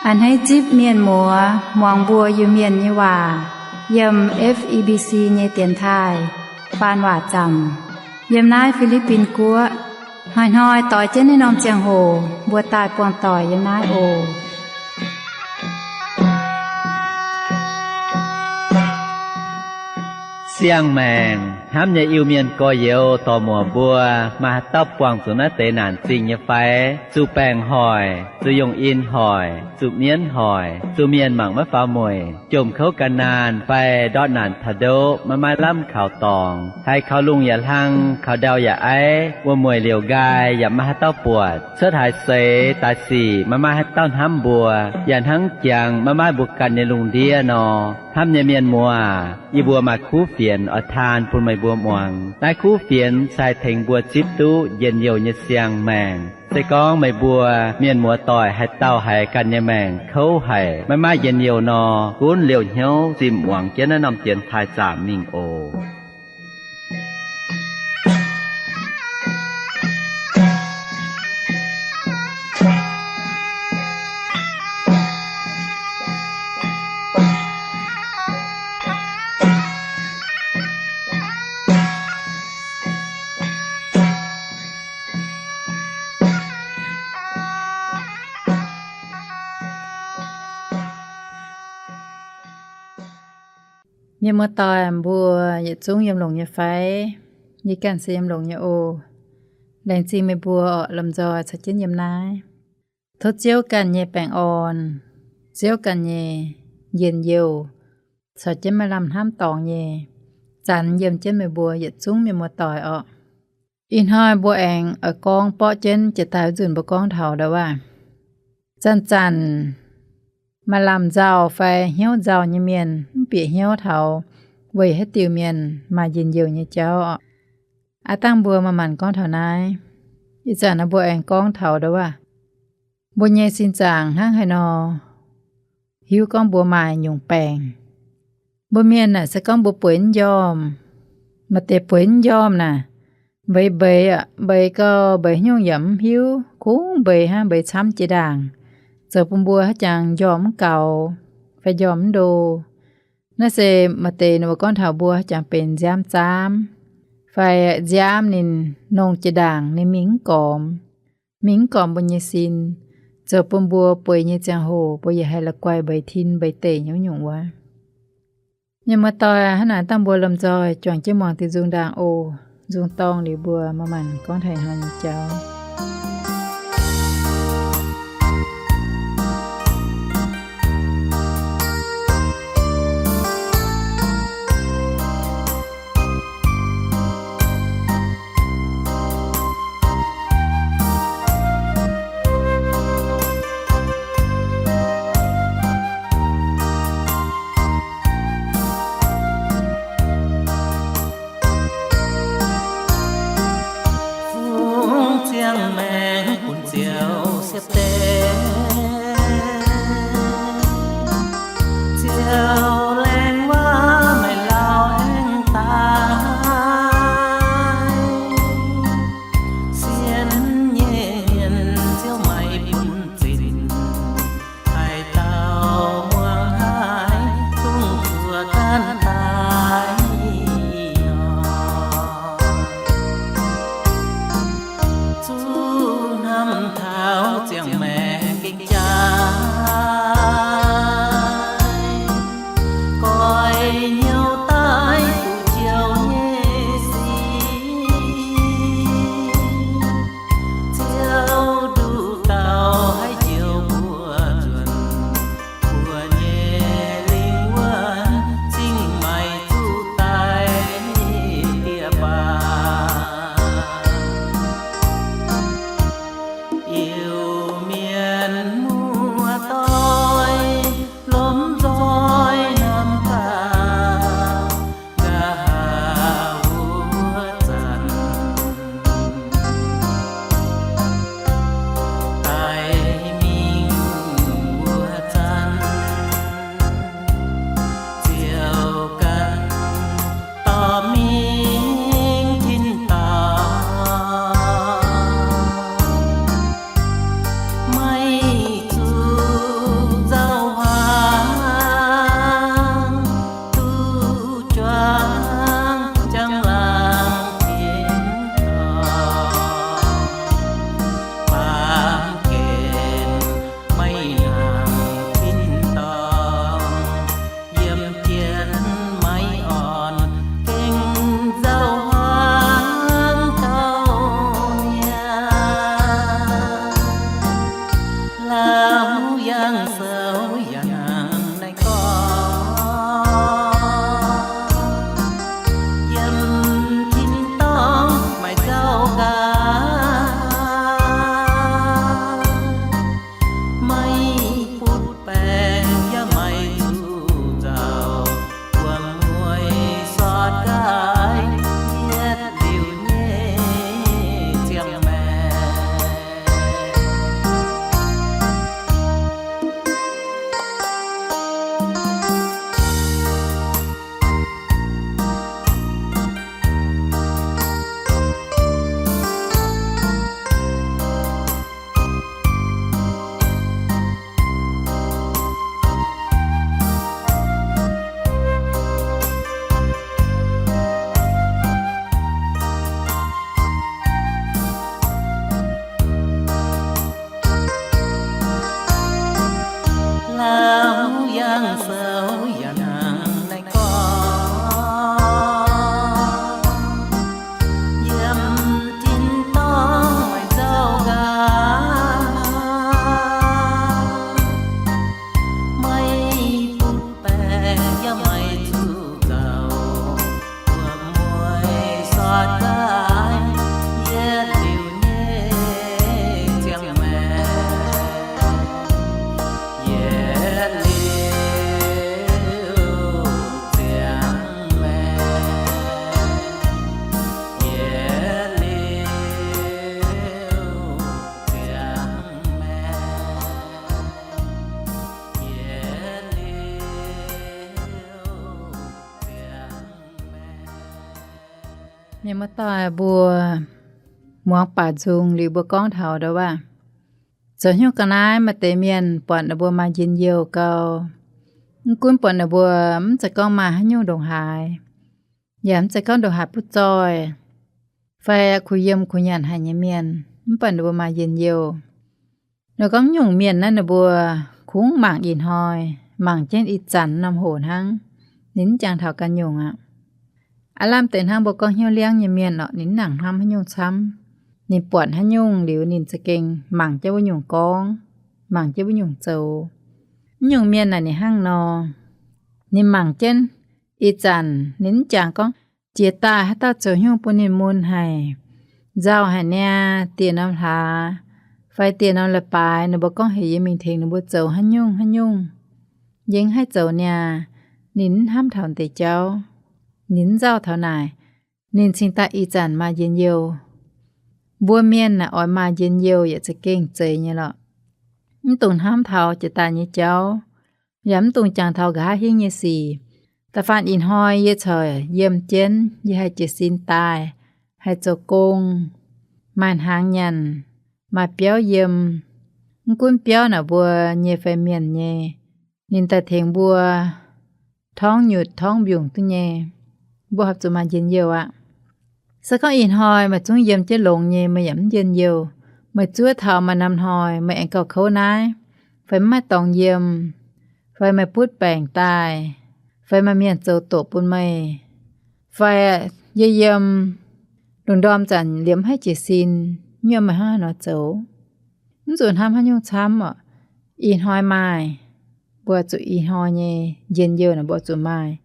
A'hneiv zipv mienh muoz muangx mbuo Iu-Mienh nyei waac yiem F E B C nyei dienx taaih faan waac zaamc yiem naaiv Fi^li^bin Guoqv. Hnoi-hnoi doix jienv naaiv norm ziangh hoc mbuo daaih buangh doic yiem naaiv oc. Siang-maengc hnamv nyei Iu-Mienh gorx-youz dorc-muoc mbuo, maaih haaix dauh buangh zuqc naaiv deix naanc zingh nyei fai? Zuqc baengc hoic, zuqc yungh in hoic, zuqc mienv hoic, zuqc mienh mangc maiv faaux mueic, jomc kouv gan naanh fai ndortv naanc taux ndoqv maiv maaih lamh kaux dorngx, haiz kaux lungh yaac hlang, kaux ndau yaac aiv, wuom-mueic liouc nqaai yaac maiv maaih haaix dauh buatc, cuotv haaix seix daaih sic maiv maaih haaix dauh hnamv mbuo, yaac hnangv jangx maiv maaih mbuo ganh nyei lungh ndiev nor. Hnamv nyei mienh muoz, yie mbuo maaih kuv fienx oix taan bun meih mbuo muangx. Naaiv kuv fienx se haih tengx mbuo zipv duqv njien-youh nyei siang-maengc. Se gorngv meih mbuo mienh muoz-doic haaix dauh haiz ganh nyei maengc kouv haic, maiv maaih njien-youh nor, gunv liouh hnyouv zinh muangx jienv naaiv norm dienx taaih zaamc mingh oc. Mienh muoz-doic mbuo yietc zungv yiem longx nyei fai? Yie ganh se yiem longx nyei oc. Laengz zingh meih mbuo oc, lomh nzoih caux jienv yiem naaiv. Tov Ziouv ganh nyei baengh orn, Ziouv ganh nyei njien-youh, caux jienv maaih lamh hnamv dorngx nyei zanc yiem jienv meih mbuo yietc zungv mienh muoz-doic oc. Ih hnoi mbuo aengx oix gorngv borqv jienv jiex daaih wuov nzunc mbuo gorngv taux ndau wuov, zanc-zanc maaih lamh nzauh fai hnyouv nzauh nyei mienh mv bieqc hnyouv taux weic haaix diuc mienh maaih njien-youh nyei jauv oc. Aav dangh mbuo maaih maanc gorngv taux naaiv. Ih zanc naaiv mbuo aengx gorngv taux ndau wuov, mbuo nyei sin zaangc hnangv haaix nor hiuv gorngv mbuo maaih nyungc baengc. Mbuo mienh naaic se gorngv mbuo bueix mv njormh, maaih deix bueix mv njormh naaic, mbeix mbeix, mbeix gau, mbeix haaix nyungc yaac mv hiuv, kungx mbeix hnangv, mbeix camv jiex ndaangc, zoux bun mbuo haaix jangx njormh mv gaux fai njormh mv ndo. Naaiv se maaih deix ninh mbuo gorngv taux mbuo haaix jangx benx nziaamv zaamv, fai nziaamv ninh nongh jiex ndaangc ninh mingh mv gormx, mingh mv gormx mbuo nyei sin, zoux bun mbuo bueix nyei ziangh hoc mbuo yaac haih la'guaih mbeix tin mbeix deic nyungc-nyungc wuov. Mienh muoz-doic, hnangv naaic dangh mbuo lomh nzoih juangc jienv muangx diuh nzung ndaangc oc. Nzung dorngh liuz mbuo maaih maanc gorngv taux ih hnoi nyei jauv. Fungx ziangh maengc bun Ziouv siepv deix, Ziouv laengz waac maaih lauh aengx daaih. Sienx nyei mienh Ziouv maiv bun zinc, haaix dauh muangx haiz zungv zuoqc gaanv daaih oc. Zuqc hnamv taux ziangh maengc gengh jaaix, Muoz-doic mbuo muangx baac nzung liuz mbuo gorngv taux ndau waac, zoux haaix nyungc ga'naaiv maaih deix mienh buatc ninh mbuo maaih njien-youh gau. Mv gunv buatc ninh mbuo mv zeiz gorngv maaih haaix nyungc ndongc haaix, yaac mv zeiz gorngv ndongc haaix butv zoih, fai kuh yiem kuh nyanc haic nyei mienh, mv baac ninh mbuo maaih njien-youh. Nor gorngv nyungc mienh naaiv ninh mbuo kungx mangc ih hnoi, mangc jienv ih zanc norm hoc hnangv. Ninh mv jangx taux ganh nyungc aqv. Aav lamh deix hnangv mbuo gorngv hnyouv liangv nyei mienh orqc, ninh mv nangc hnamv haaix nyungc camv. Ninh buatc haaix nyungc liuz ninh za'gengh mangc jienv wuov nyungc gorngv, mangc jienv wuov nyungc zoux. Mv nyungc mienh naaic ninh hnangv nor, ninh mangc jienv ih zanc ninh mv jangx gorngv jiex daaih haaix dauh zoux haaix nyungc bun ninh mun haic, nzauh haic niaa, dieh norm hlaax fai dieh norm leiz-baaix, ninh mbuo gorngv heuc yie mingh tengx ninh mbuo zoux haaix nyungc haaix nyungc, yie mv haih zoux niaa. Ninh mv hnamv taux deix jauv, ninh mv nzauh taux naaic, ninh cingx daaih ih zanc maaih njien-youh. Mbuo mienh naaic oix maaih njien-youh yaac za'gengh zeiz nyei lorqc. Mv dungx hnamv taux jiex daaih nyei jauv, yaac mv dungx jangx taux nqa'haav hingv nyei sic. Da'faanh ih hnoi yie corc yiem jienv, yie haih jiez sin daaih, haih zoux gong, maaih hnaangx nyanc, maaih biauv yiem. Mv gunv biauv naaic mbuo nyei fai mienh nyei, ninh daaih tengx mbuo torngv nyutc torngv mbiungc duqv nyei, mbuo horpc zuqc maaih njien-youh aqv. Se gorngv ih hnoi meih zungv yiem jienv longx nyei, meih yaac mv njien-youh. Meih zuov taux maaih norm hnoi meih aengx gauh kouv naaiv, fai mv maaih dorngx yiem, fai meih butv baengc daaih, fai maaih mienh zoux doqc bun meih, fai yie yiem lungh ndorm zanc liemh mv haih jiez sin, nyuoqc meih hnangv haaix nor zoux. Mv zuqc hnamv haaix nyungc camv orqc. Ih hnoi maaih, mbuo zuqc ih hnoi nyei njien-youh naaic mbuo zuqc maaih.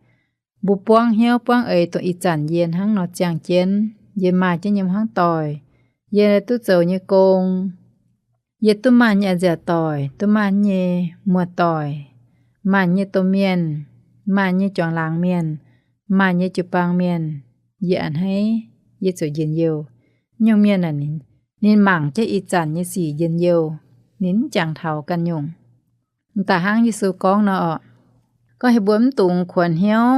Mbuo buangv hnyouv buangv eix dongh ih zanc yie hnangv nor ziangh jienv, yie maaih jienv nyei hnangv doic, yie duqv zoux nyei gong, yie duqv maaih nyei a'nziaauc doic, duqv maaih nyei muoz-doic, maaih nyei domh mienh, maaih nyei juangc laangz mienh, maaih nyei jiu-baang mienh, yie a'hneiv, yie ziouc njien-youh. Nyungc mienh naaic ninh mangc jienv ih zanc nyei sic njien-youh, ninh mv jangx taux ganh nyungc. M'daaih hnangv Yesu gorngv nor orqc, gorngv heuc mbuo mv dungx kuonx hnyouv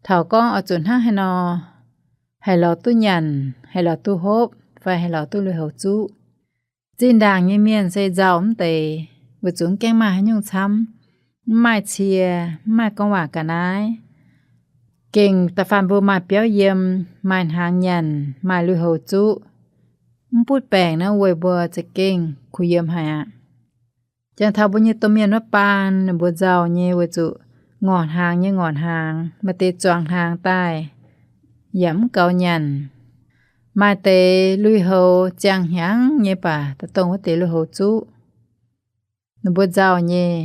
taux gorngv oix zuqc hnangv haaix nor haih lorz duqv nyanc, haih lorz duqv hopv, fai haih lorz duqv lui-houx zuqv. Zinh ndaangc nyei mienh se nzauh mv deix, weic zuqc mv gaengh maaih haaix nyungc camv, mv maaih cie, mv maaih gorngv waac ga'naaiv. Gengh da'faanh mbuo maaih biauv yiem, maaih hnaangx nyanc, maaih lui-houx zuqv, mv butv baengc naaiv weic mbuo za'gengh kuh yiem haic aqv. Jangx taux mbuo nyei domh mienh wuov baan, ninh mbuo nzauh nyei weic zuqc ngorc hnaangx nyei ngorc hnaangx, maaih deix zuangx hnaangx daaih yaac mv gaux nyanc. Maaih deix lui-houx ziangh hnyangx nyei baac da'dongh wuov deix lui-houx zuqv. Ninh mbuo nzauh nyei.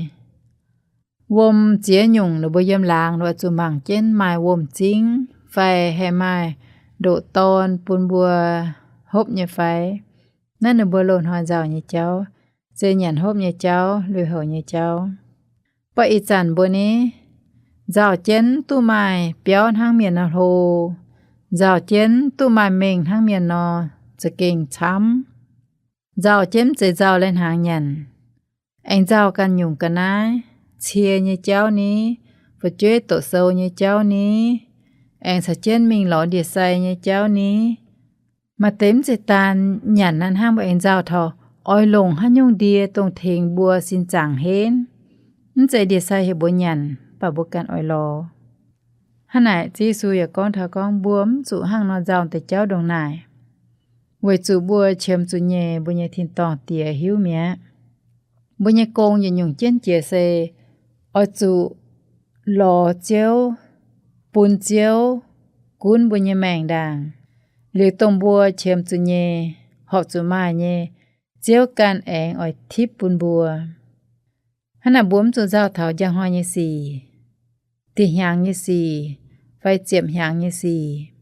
Wuom ziex nyungc ninh mbuo yiem laangz ninh oix zuqc mangc jienv maaih wuom-zingv fai haih maaih ndoqc dorn bun mbuo hopv nyei fai. Naaiv ninh mbuo loz-hnoi nzauh nyei jauv, se nyanc hopv nyei jauv, lui-houx nyei jauv. Mv baac ih zanc mbuo ni, nzauh jienv duqv maaih biauv hnangv mienh nor hlo, nzauh jienv duqv maaih mengh hnangv mienh nor, za'gengh camv. Nzauh jienv mv zeiz nzauh lai hnaangx nyanc, aengx nzauh ganh nyungc ga'naaiv, cie nyei jauv ni, fu'jueiv doqc sou nyei jauv ni, aengx caux jienv mingh lorz ndie-sai nyei jauv ni. Maaih deix mv zeiz daan nyanc naaiv hnangv, mbuo aengx nzauh taux oix longc haaix nyungc ndie dongh tengx mbuo sin zaangc henv. Mv zeiz ndie-sai heuc mbuo nyanc, mv baac mbuo ganh oix lorz. Hnangv naaic Ziouv Yesu yaac gorngv taux gorngv mbuo mv zuqc hnangv nor nzauh deix jauv ndongc naaic, weic zuqc mbuo qiemx zuqc nyei mbuo nyei tin-dorngh Diex hiuv mi'aqv. Mbuo nyei gong yietc nyungc jienv jiex se oix zuqc lorz Ziouv, bun Ziouv gunv mbuo nyei maengc ndaangc. Liuz dongh mbuo qiemx zuqc nyei, horpc zuqc maaih nyei, Ziouv ganh aengx oix tipv bun mbuo. Hnangv naaic mbuo mv zuqc nzauh taux njang hnoi nyei sic, dih hnyangx nyei sic, fai ziepc hnyangx nyei sic.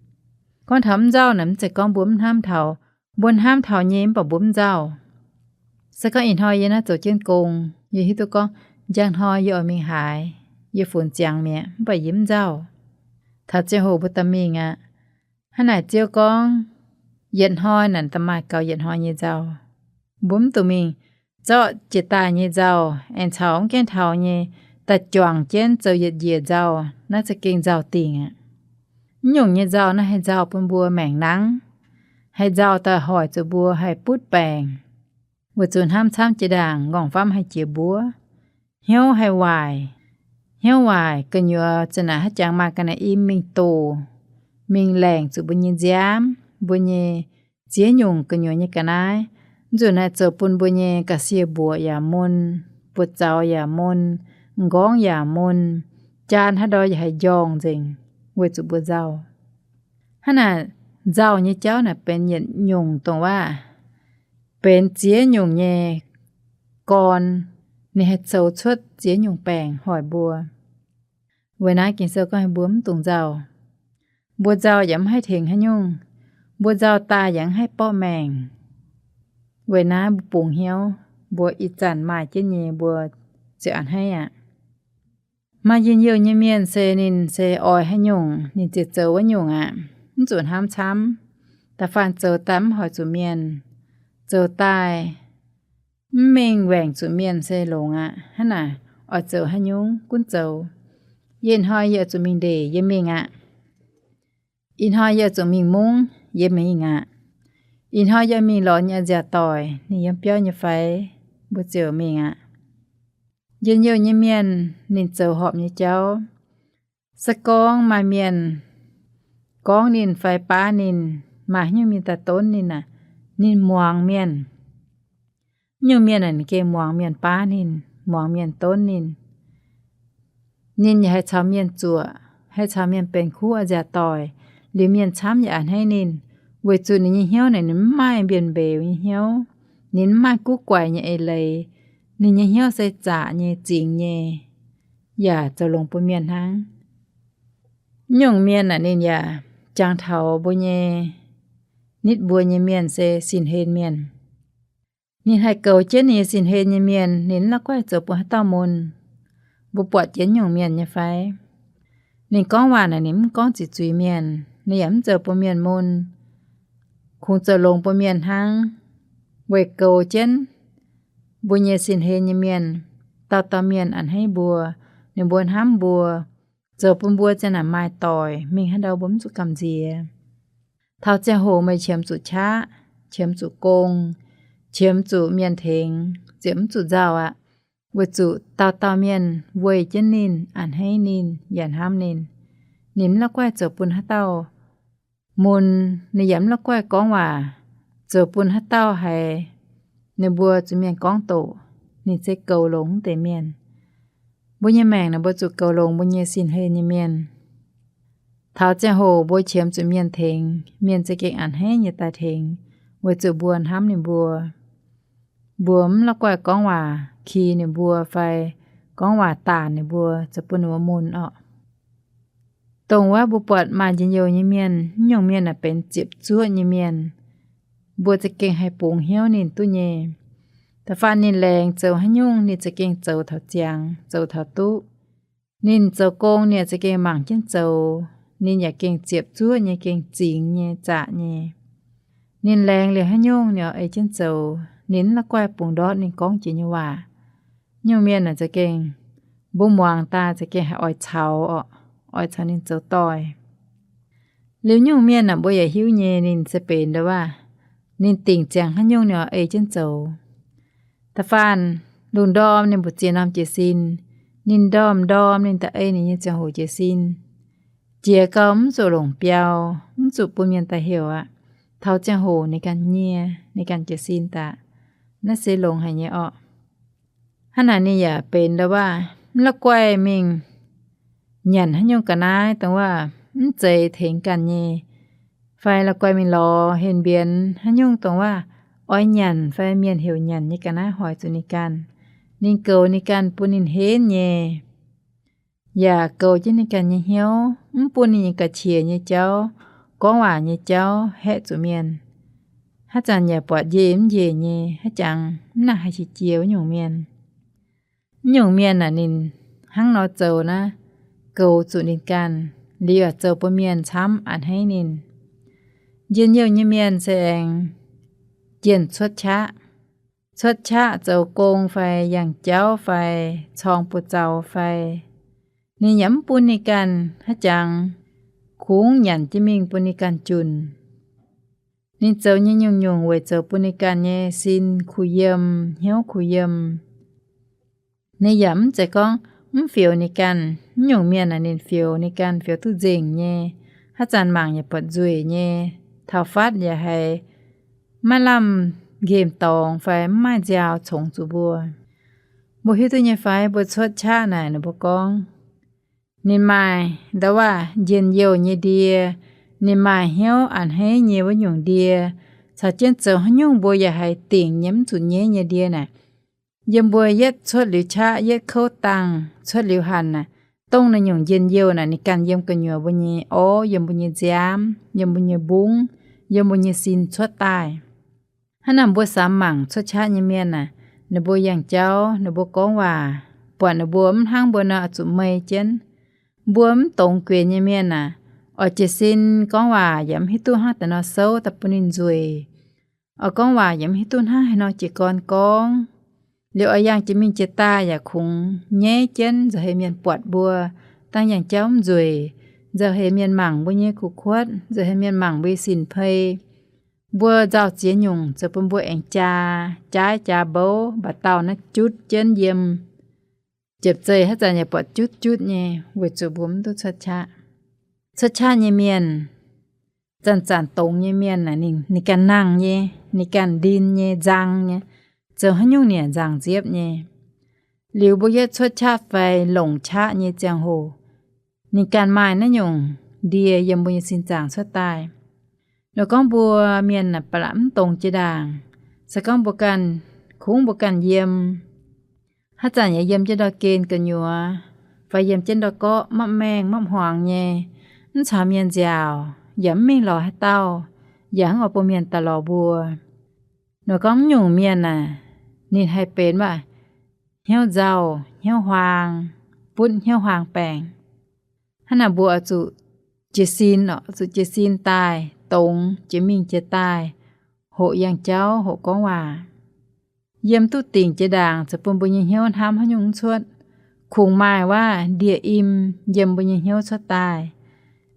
Gorngv taux mv nzauh naaic mv zeiz gorngv mbuo mv hnamv taux. Mbuo hnamv taux nyei mv baac mbuo mv nzauh. Se gorngv ih hnoi yie naaiv zoux jienv gong, yie hiuv duqv gorngv njang hnoi yie oix mingh haaix, yie funx ziangx mi'aqv, mv baac yie mv nzauh. Taux ziangh hoc mbuo daaih mingh aqv. Hnangv naaic Ziouv gorngv, yietc hnoi naaic da'maaih gaux yietc hnoi nyei nzauh. Mbuo mv dungx mingh zorqv jiex daaih nyei nzauh aengx caux mv gaengh taux nyei daaih juangc jienv zoux yietc njiec nzauh, naaiv za'gengh nzauh dingc aqv. Mv nyungc nyei nzauh naaiv haih nzauh bun mbuo maengc nangv, haih nzauh daaih hoic zuqc mbuo haih butv baengc, weic zuqc hnamv camv jiex ndaangc, m'nqorngv famv haih jiex mbuov, hnyouv haih waaic. Hnyouv waaic gu'nyuoz za'naaic haaix jangx maaih ga'naaiv im mingh doqc, mingh laengc zuqc mbuo nyei nziaamv, mbuo nyei ziex nyungc gu'nyuoz nyei ga'naaiv. Mv zuqc naaiv zoux bun mbuo nyei ga'sie mbuoqc yaac mun, buoz-zaux yaac mun, m'nqorngv yaac mun, jaan haaix ndau yaac haih njorngh nzengc, weic zuqc mbuo nzauh. Hnangv naaic, nzauh nyei jauv naaic benx yietc nyungc dongh waac, benx ziex nyungc nyei gorn, ninh haih zoux cuotv ziex nyungc baengc hoic mbuo. Weic naaiv Ging-Sou gorngv mbuo mv dungx nzauh. Mbuo nzauh yaac mv haih tengx haaix nyungc. Mbuo nzauh daaih yaac mv haih borqv maengc. Weic naaiv mbuo bungx hnyouv, mbuo ih zanc maaih jienv nyei mbuo ziouc a'hneiv aqv. Maaih njien-youh nyei mienh se ninh se oix haaix nyungc ninh ziouc zoux wuov nyungc aqv. Mv zuqc hnamv camv. Da'faanh zoux daaih mv hoic zuqc mienh, zoux daaih mv mengh waengc zuqc mienh se longx aqv. Hnangv naaic, oix zoux haaix nyungc gunv zoux. Yie ih hnoi yie oix zuqc mingh ndeic, yie mingh aqv. Ih hnoi yie oix zuqc mingh mungv, yie mingh aqv. Ih hnoi yie mingh lorz nyei nziaauc doic, ninh yiem biauv nyei fai, mbuo ziouc mingh aqv. Njien-youh nyei mienh ninh zoux horpc nyei jauv. Se gorngv maaih mienh gorngv ninh fai baav ninh, maaih haaix nyungc mienh daaih donv ninh aac, ninh muangx mienh. Nyungc mienh aeqv, ninh gengh muangx mienh baav ninh, muangx mienh donv ninh. Ninh yaac haih caux mienh zuoqc, haih caux mienh benx kuv nziaauc doic, liuz mienh camv yaac a'hneiv ninh, weic zuqc ninh nyei hnyouv naaic ninh mv maaih mbienv mbeix nyei hnyouv, ninh mv maaih guv guaix nyei eix leiz. Ninh nyei hnyouv se zaqc nyei, zingx nyei, yaac zoux longx bun mienh hnangv. Nyungc mienh aeqv, ninh yaac jangx taux mbuo nyei, nitv mbuo nyei mienh se sin-hlen mienh. Ninh haih goux jienv ninh nyei sin-hlen nyei mienh, ninh mv la'guaih zoux bun haaix dauh mun. Mbuo buatc jienv nyungc mienh nyei fai? Ninh gorngv waac naaic ninh mv gorngv ziqc zuiz mienh, ninh yaac mv zoux bun mienh mun, kungx zoux longx bun mienh hnangv, weic goux jienv mbuo nyei sin-hlen nyei mienh. Dauh dauh mienh a'hneiv mbuo, ninh mbuo hnamv mbuo, zoux bun mbuo ziang naaic maaih doic, mingh haaix ndau mbuo mv zuqc gamh nziex. Taux ziangh hoc meih qiemx zuqc qaqv, qiemx zuqc gong, qiemx zuqc mienh tengx, ziouc mv zuqc nzauh aqv. Weic zuqc dauh dauh mienh weih jienv ninh, a'hneiv ninh, yaac hnamv ninh. Ninh mv la'guaih zoux bun haaix dauh mun, ninh yaac mv la'guaih gorngv waac zoux bun haaix dauh haiz ninh mbuo zuqc mienh gorngv doqc. Ninh se goux longx wuov deix mienh. Mbuo nyei maengc naaic mbuo zuqc goux longx mbuo nyei sin-hlen nyei mienh. Taux ziangh hoc mbuo qiemx zuqc mienh tengx, mienh za'gengh a'hneiv nyei daaih tengx, weic zuqc mbuo hnamv ninh mbuo. Mbuo mv la'guaih gorngv waac ki ninh mbuo fai gorngv waac daanc ninh mbuo, zoux bun ninh mbuo mun orqc. Dongh wuov mbuo buatc maaih njien-youh nyei mienh, nyungc mienh naaic benx ziepc zuoqv nyei mienh. Mbuo za'gengh haih bungx hnyouv ninh duqv nyei. Da'faanh ninh laengz zoux haaix nyungc, ninh za'gengh zoux taux ziangx, zoux taux duqv. Ninh zoux gong, ninh za'gengh mangc jienv zoux. Ninh yaac gengh ziepc zuoqv nyei, gengh zingx nyei, zaqc nyei. Ninh laengz liuz haaix nyungc, ninh oix ei jienv zoux. Ninh mv la'guaih bungx ndortv ninh gorngv jiex nyei waac. Nyungc mienh naaic za'gengh, mbuo muangx daaih za'gengh haih oix caux orqc, oix caux ninh zoux doic. Liuz nyungc mienh naaic mbuo yaac hiuv nyei, ninh se benx ndo waac, ninh dingc ziangx haaix nyungc ninh oix ei jienv zoux. Da'faanh lungh ndorm ninh mbu'ziex norm jiez sin, ninh ndorm-ndorm ninh da'ei ninh nyei ziangh hoc jiez sin. Jiex gau mv zuqc longc biauv, mv zuqc bun mienh daaih heuc aqv. Taux ziangh hoc ninh ganh nyie, ninh ganh jiez sin daaih. Naaiv se longx haic nyei orqc. Hnangv naaic ninh yaac benx ndo waac, mv la'guaih mingh nyanc haaix nyungc ga'naaiv dongh waac mv zeiz tengx ganh nyei, fai la'guaih mingh lorz henh mbienx haaix nyungc dongh waac oix nyanc fai mienh heuc nyanc nyei ga'naaiv hoic zuqc ninh ganh. Ninh goux ninh ganh bun ninh henv nyei, yaac goux jienv ninh ganh nyei hnyouv, mv bun ninh nyei ga'qiex nyei jauv, gorngv waac nyei jauv haeqv zuqc mienh. Haaix zanc yaac buatc njiec mv njiec nyei, haaix jangx mv nangc haih qiex jiez wuov nyungc mienh. Mv nyungc mienh naaic ninh hnangv nor zoux naaiv, goux zuqc ninh ganh, liuz yaac zoux bun mienh camv a'hneiv ninh. Njien-youh nyei mienh se aengx jienh cuotv qaqv. Cuotv qaqv zoux gong fai yangh jauv fai corng buoz-zaux fai, ninh yaac mv bun ninh ganh haaix jangx kungx nyanc jienv mingh bun ninh ganh junc. Ninh zoux nyei nyungc-nyungc weic zoux bun ninh ganh nyei sin kuh yiem, hnyouv kuh yiem. Ninh yaac mv zeiz gorngv mv fioux ninh ganh. Mv nyungc mienh aah, ninh fioux ninh ganh fioux duqv nzengc nyei. Haaix zanc mangc yaac buatc nzueic nyei. Taux fatv yaac haiz maiv lamh nqemh dorngx fai mv maaih nziaaux congx zuqc mbuo. Mbuo hiuv duqv nyei fai? Mbuo cuotv qaqv naaic ninh mbuo gorngv, ninh maaih ndau waac njien-youh nyei ndie, ninh maaih hnyouv a'hneiv nyei wuov nyungc ndie, caux jienv zoux haaix nyungc mbuo yaac haiz dingc nyei mv zuqc nyeiv nyei ndie naaic. Yiem mbuo yietv cuotv liuz qaqv, yietv kouv dangh cuotv liuz hanc naaic, dongh naaiv nyungc njien-youh naaic ninh ganh yiem gu'nyuoz mbuo nyei orv, yiem mbuo nyei nziaamv, yiem mbuo nyei mbungv, yiem mbuo nyei sin cuotv daaih. Hnangv naaic mbuo samx mangc cuotv qaqv nyei mienh aah, ninh mbuo yangh jauv, ninh mbuo gorngv waac, buatc ninh mbuo mv hnangv mbuo nor oix zuqc mei jienv. Mbuo mv dongz guenx nyei mienh aah, oix jiez sin gorngv waac yaac mv hiuv duqv hnangv daaih nor souv daaih bun ninh nzueic. Oix gorngv waac yaac mv hiuv duqv hnangv haaix nor jiez gorn gorngv. Liuz oix yangh jiex mingh jiex daaih yaac kungx nyeiv jienv, nzauh heix mienh buatc mbuo dangh yangh jauv mv nzueic, nzauh heix mienh mangc mbuo nyei kuv kuotv, nzauh heix mienh mangc mbuo nyei sin-pei. Mbuo nzauh ziex nyungc zoux bun mbuo aengx jaa, jaaiv jaa mbouv, mbaac dauh naaiv jutv jienv yiem. Jepc zeih haaix zanc yaac buatc jutv jutv nyei weic zuqc mbuo mv duqv cuotv qaqv. Cuotv qaqv nyei mienh, zanc-zanc dongz nyei mienh aah, ninh ganh nangh nyei, ninh ganh ndin nyei, nzang nyei, zoux haaix nyungc ninh yaac nzangc nziepv nyei. Liuz mbuo yietv cuotv qaqv fai longc qaqv nyei ziangh hoc, ninh ganh maaih naaiv nyungc ndie yiem mbuo nyei sin zaangc cuotv daaih. Nor gorngv mbuo mienh aah, ba'laqc mv dongz jiex ndaangc, se gorngv mbuo ganh, kungx mbuo ganh yiem, haaix zanc yaac yiem jienv ndau-gen gu'nyuoz, fai yiem jienv ndau-gorqv mapv maengh mapv hmuangx nyei, mv caux mienh nziaauc, yaac mv mingh lorz haaix dauh, yaac mv oix bun mienh daaih lorz mbuo. Nor gorngv mv nyungc mienh aah, ninh haih benx waac hnyouv nzauh, hnyouv huaang, butv hnyouv huaang baengc. Hnangv naaic mbuo oix zuqc jiez sin, oix zuqc jiez sin daaih, dongz jiex mingh jiex daaih, hoqc yangh jauv, hoqc gorngv waac. Yiem duqv dingc jiex ndaangc zoux bun mbuo nyei hnyouv hnamv haaix nyungc mv cuotv. Kungx maaih waac ndie-im yiem mbuo nyei hnyouv cuotv daaih.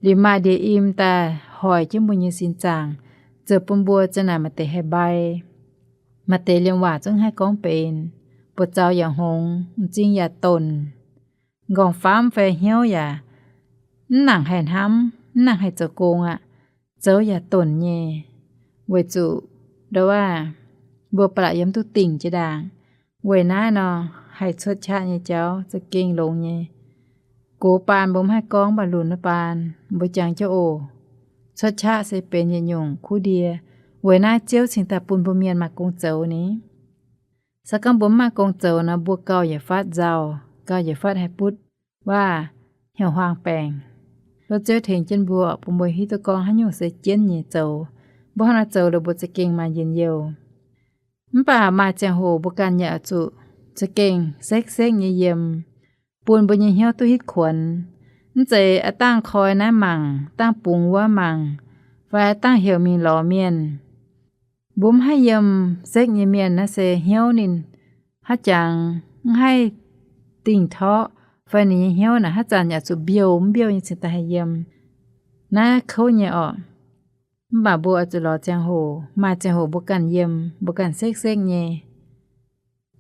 Liuz maaih ndie-im daaih hoic jienv mbuo nyei sin zaangc, zoux bun mbuo za'naaic maaih deix haih mbai, maaih deix liemh waac zungv haih gorngv benx, buoz-zaux yaac hngongx, m'zing yaac donc, m'nqorngv-faamv fai hnyouv yaac mv nangc haih hnamv, mv nangc haih zoux gong aqv. Zoux yaac donc nyei, weic zuqc ndau waac mbuo ba'laqc yiem duqv dingc jiex ndaangc. Weic naaiv nor, haih cuotv qaqv nyei jauv za'gengh longx nyei. Gox baan mbuo mv haih gorngv, mv baac lunx wuov baan mbuo jangx jienv oc. Cuotv qaqv se benx yietc nyungc kuv ndie. Weic naaiv Ziouv cingx daaih bun mbuo mienh maaih gong zoux ni. Se gorngv mbuo mv maaih gong zoux nor, mbuo gauh yietc fatv nzauh, gauh yietc fatv haih butv waac hnyouv huaang baengc. Tov Ziouv tengx jienv mbuo, bun mbuo hiuv duqv gorngv haaix nyungc se jienv nyei zoux. Mbuo hnangv naaiv zoux liuz mbuo za'gengh maaih njien-youh. Mv baac maaih ziangh hoc mbuo ganh yaac oix zuqc za'gengh sekv-sekv nyei yiem, bun mbuo nyei hnyouv duqv hitv kuonx. Mv zeiz aav dangh koi naaiv mangc, dangh bungx wuov mangc, fai aav dangh heuc mingh lorz mienh. Mbuo mv haih yiem sekv nyei mienh naaiv se hnyouv ninh haaix jangx mv haih dingh torqv, fai ninh nyei hnyouv naaic haaix zanc yaac zuqc mbiouh mv mbiouh nyei cingx daaih haih yiem. Naaiv kouv nyei orqc. Mv baac mbuo oix zuqc lorz ziangh hoc, maaih ziangh hoc mbuo ganh yiem, mbuo ganh sekv-sekv nyei.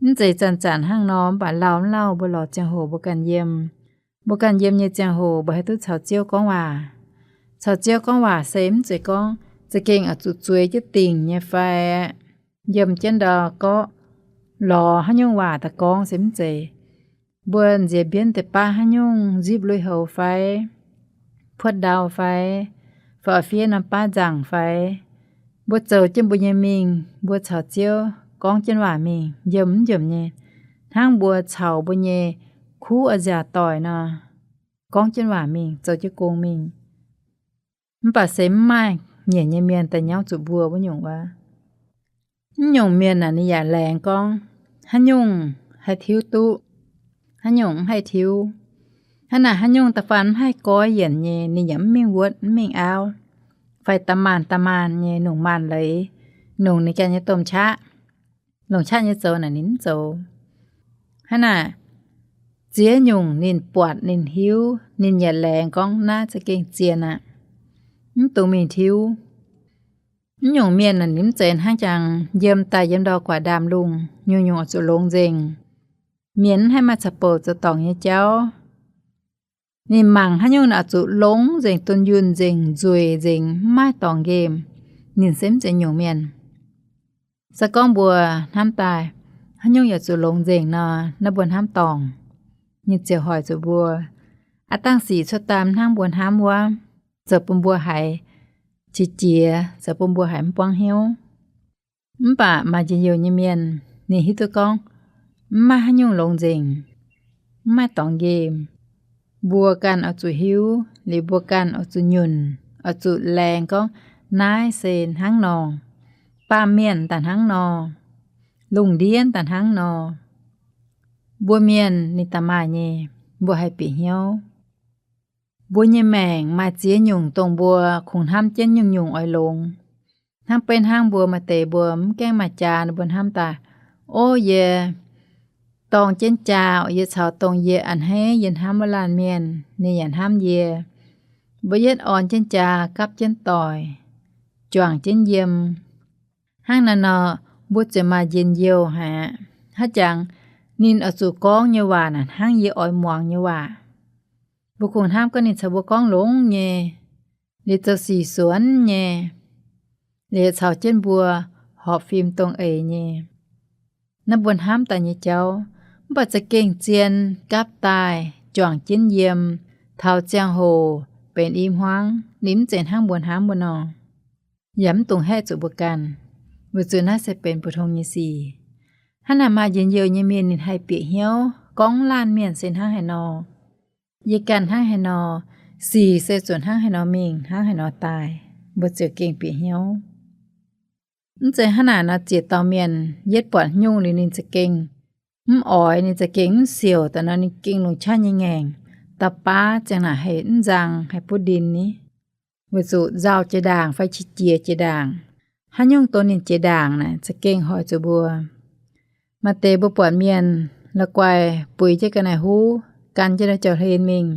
Mv zeiz zanc-zanc hnangv nor, mv baac lauh mv lauh mbuo lorz ziangh hoc mbuo ganh yiem. Mbuo ganh yiem nyei ziangh hoc mbuo haih duqv caux Ziouv gorngv waac. Caux Ziouv gorngv waac se mv zeiz gorngv za'gengh oix zuqc zueiz jienv dingc nyei fai yiem jienv ndau-gorqv lorz haaix nyungc waac daaih gorngv se mv zeiz. Mbuo nziex mbienv deix baav haaix nyungc, nzipv lui-houx fai, puotv ndau fai, fai oix fiev norm baav nzaangc fai, mbuo zoux jienv mbuo nyei mingh, mbuo caux Ziouv gorngv jienv waac mingh, njiem mv njiem nyei, hnangv mbuo caux mbuo nyei kuv oix nziaauc doic nor, gorngv jienv waac mingh, zoux jienv gong mingh. Mv baac se mv maaih nyiec nyei mienh daaih nyauv zuqc mbuo wuov nyungc wuov. Mv nyungc mienh naaic ninh yaac laengz gorngv haaix nyungc haih tiuv duqv, haaix nyungc mv haih tiuv. Hnangv naaic haaix nyungc da'faanh mv haih goiv yienc nyei, ninh yaac mv mingh wuotv mv mingh auv, fai da'maanh da'maanh nyei nongc maanh leiz, nongc ninh ganh nyei domh qaqv, longc qaqv nyei zoux naaic ninh mv zoux. Hnangv naaic ziex nyungc ninh buatc ninh hiuv, ninh yaac laengz gorngv naaiv za'gengh zien aqv. mv dungx mingh tiuv. Mv nyungc mienh ninh mv zeiz hnangv jangx yiem daaih yiem ndau guaax ndaamv-lungh, nyungc-nyungc oix zuqc longx nzengc. Mienh mv haih maaih caux bouc zoux dorngc nyei jauv. Ninh mangc haaix nyungc ninh oix zuqc longx nzengc, dunh yunh nzengc, nzueic nzengc, mv maaih dorngx nqemh. Ninh se mv zeiz nyungc mienh. Se gorngv mbuo hnamv daaih haaix nyungc yaac zuqc longx nzengc nor, naaiv mbuo hnamv dorngc. Ninh ziouc hoic zuqc mbuo, aav dangh sic cuotv daaih mv hnangv mbuo hnamv wuov, zoux bun mbuo haiz qiex jiez, zoux bun mbuo haiz mv buangv hnyouv. Mv baac maaih njien-youh nyei mienh ninh hiuv duqv gorngv mv maaih haaix nyungc longx nzengc, mv maaih dorngx nqemh. Mbuo ganh oix zuqc hiuv, liuz mbuo ganh oix zuqc nyunc, oix zuqc laengz gorngv naaiv se hnangv nor, baamh mienh daaih hnangv nor, lungh ndiev daaih hnangv nor. Mbuo mienh ninh daaih maaih nyei, mbuo haih bieqc hnyouv. Mbuo nyei maengc maaih ziex nyungc dongh mbuo kungx hnamv jienv nyungc-nyungc oix longx. Hnangv beiv hnangv mbuo maaih deix mbuo mv gaengh maaih jaa, mbuo hnamv daaih, o, yie dorng jienv jaa, yie caux dongh yie a'hneiv yie hnamv wuov laanh mienh, ninh yaac hnamv yie. Mbuo yietv orn jienv jaa, gapv jienv doic, juangc jienv yiem. Hnangv naaiv nor, mbuo ziouc maaih njien-youh haic aqv. Haaix jangx ninh oix zuqc gorngv nyei waac naaic hnangv yie oix muangx nyei waac. Mbuo kungx hnamv gorngv ninh caux mbuo gorngv longx nyei, liuz zoux sic suonx nyei, liuz caux jienv mbuo horpc fim dongh eix nyei. Naaiv mbuo hnamv daaih nyei jauv, mv baac za'gengh zien gapv daaih juangc jienv yiem, taux ziangh hoc benx i hmuangv, ninh mv zeiz hnangv mbuo hnamv wuov nor. Yaac mv dungx haeqv zuqc mbuo ganh, weic zuqc naaiv se benx mbu'ndongx nyei sic. Hnangv naaic maaih njien-youh nyei mienh ninh haih bieqc hnyouv gorngv laanh mienh se hnangv haaix nor, yie ganh hnangv haaix nor, sic se zuqc hnangv haaix nor mingh, hnangv haaix nor daaih, mbuo ziouc gengh bieqc hnyouv. Mv zeiz hnangv naaic nor ziex dauh mienh yietv buatc nyungc liuz ninh za'gengh mv oix, ninh za'gengh mv siouc daaih nor, ninh gengh longc qaqv nyei ngaengc da'baav ziang naaic haih mv nzang, haih butv ndin ni. Weic zuqc nzauh jiex ndaangc fai qiex jiez jiex ndaangc. Haaix nyungc dongh ninh jiex ndaangc naaic za'gengh hoic zuqc mbuo. Maaih deix mbuo buatc mienh la'guaih buix jienv ga'naaiv huv, gan jienv jauv-hlen mingh,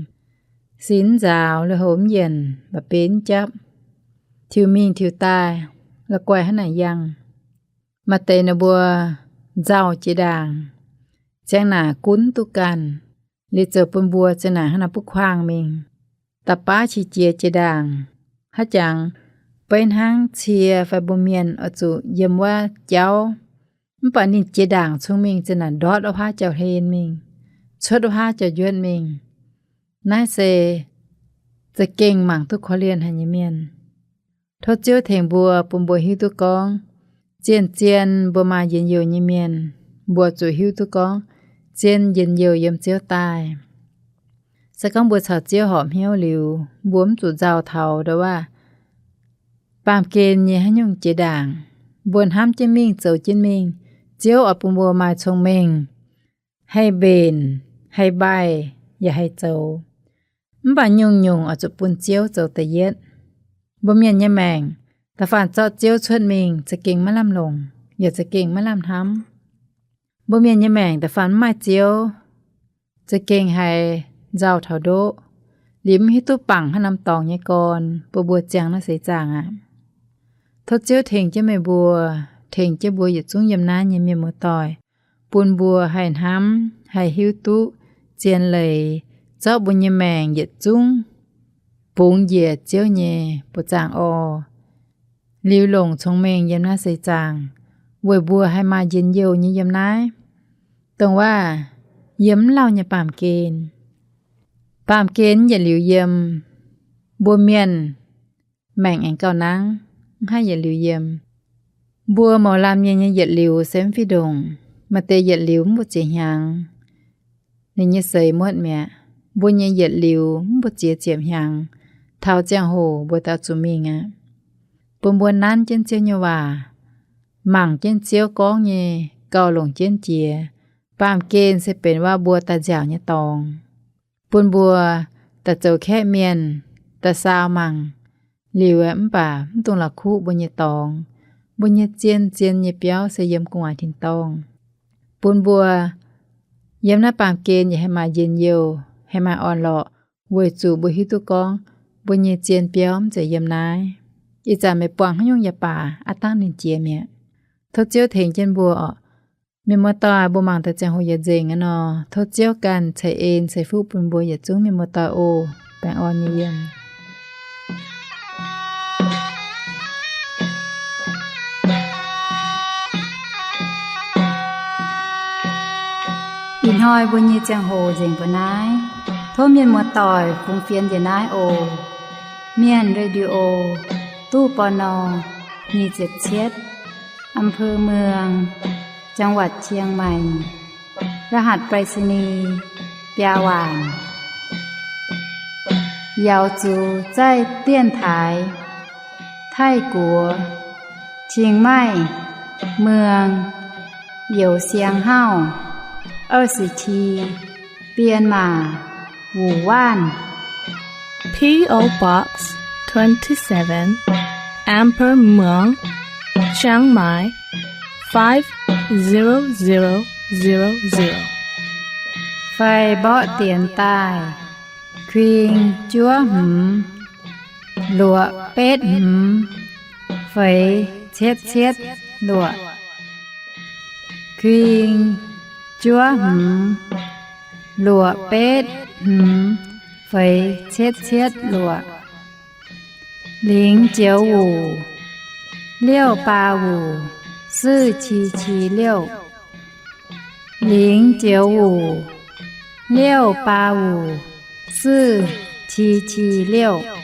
sin mv nzaaux, lui-houx mv yienc, mba'biei mv japv, tiux mingh tiux daaih, la'guaih hnangv naaic yangh. Maaih deix ninh mbuo nzauh jiex ndaangc, ziang naaic gunv duqv ganh, liuz zoux bun mbuo ziang naaic hnangv naaic butv kuaangh mingh, da'baav qiex jiez jiex ndaangc. Haaix jangx beiv hnangv cie fai mbuo mienh oix zuqc yiem wuov jauv, mv baac ninh jiex ndaangc cong-mengh ziang naaic ndortv wuov haav jauv-hlen mingh, cuotv wuov haav jauv-njuotv mingh. Naaiv se za'gengh mangc duqv korv-lienh haic nyei mienh. Tov Ziouv tengx mbuo, bun mbuo hiuv duqv gorngv, zien-zien mbuo maaih njien-youh nyei mienh, mbuo zuqc hiuv duqv gorngv zien njien-youh yiem Ziouv daaih. Se gorngv mbuo caux Ziouv horpc hnyouv liuz, mbuo mv zuqc nzauh taux ndongc wuov baamh gen nyei haaix nyungc jiex ndaangc. Mbuo hnamv jienv mingh, zoux jienv mingh, Ziouv oix bun mbuo maaih cong-mengh, haih mbenc, haih mbaih, yaac haih zoux. Mv baac nyungc-nyungc oix zuqc bun Ziouv zoux da'yietv. Mbuo mienh nyei maengc, da'faanh zorqv Ziouv cuotv mingh, za'gengh maiv lamh longc, yaac za'gengh maiv lamh hnamv. Mbuo mienh nyei maengc da'faanh mv maaih Ziouv, za'gengh haiz nzauh taux ndoqv, liemh mv hiuv duqv bangc haaix norm dorngx nyei gorn, bun mbuo ziangh naaiv seix zaangc aqv. Tov Ziouv tengx jienv meih mbuo, tengx jienv mbuo yietc zungv yiem naaiv nyei mienh muoz-doic, bun mbuo haih hnamv, haih hiuv duqv zien leiz, zorqv mbuo nyei maengc yietc zungv bungx njiec Ziouv nyei buoz-zaangc orv, liuz longc cong-mengh yiem naaiv seix zaangc, weic mbuo haih maaih njien-youh nyei yiem naaiv, dongh wuov, yiem mv lauh nyei baamh gen. Baamh gen mv yietc liuz yiem. Mbuo mienh maengc aengx gauh nangv, mv haih yietc liuz yiem. Mbuo mouz laanh mienh nyei yietc liuz se mv fih ndongc. Maaih deix yietc liuz mv mbu'ziex hnyangx, ninh nyei seix muotv mi'aqv. Mbuo nyei yietc liuz mv mbu'ziex ziepc hnyangx, taux ziangh hoc mbuo daaih zuqc mingh aqv. Bun mbuo nanv jienv Ziouv nyei waac, mangc jienv Ziouv gorngv nyei, gauh longc jienv jiex. Baamh gen se benx waac mbuo daaih nziaauc nyei dorngx, bun mbuo daaih zoux kaeqv mienh, daaih saau mangc, liuz mv baac mv dungx la'kuqv mbuo nyei dorngx. Mbuo nyei zien-zien nyei biauv se yiem gu'nguaaic tin-dorngh. Bun mbuo yiem naaiv baamh gen yaac haih maaih njien-youh, haih maaih orn-lorqc, weic zuqc mbuo hiuv duqv gorngv mbuo nyei zien biauv mv zeiz yiem naaiv. Ih zanc meih buangh haaix nyungc yaac baac, aav dangh ninh jiex mi'aqv. Tov Ziouv tengx jienv mbuo oc. Mienh muoz-doic, mbuo mangc daaih ziangh hoc yietc nzengc aqv nor, tov Ziouv ganh ceix en ceix fuqv bun mbuo yietc zungv mienh muoz-doic oc. Baengh orn nyei yiem. Ih hnoi mbuo nyei ziangh hoc nzengc mbuo naaiv. Tov mienh muoz-doic fungx fienx njiec naaiv oc. Mienh Radio, ตู้ ปณ. nyic ziepc cietv, อำเภอเมือง จังหวัดเชียงใหม่ รหัสไปรษณีย์ biaa waanc. Yaux zuqc zaih dienx taaix Taiv-Guoqv, Chiang Mai, เมือง Youh Siang Hauv, 二十七, 编码 Wuc Waanv. P O Box twenty-seven, Amber Muang, Chiang Mai, five zero zero zero zero. Fai mborqv dienx daaih: kuing juov hmz luoqc betv hmz feix cietv cietv luoqc. Kuing juov hmz luoqc betv hmz feix cietv cietv luoqc. 零九五 六八五 四七七六. 零九五 六八五 四七七六.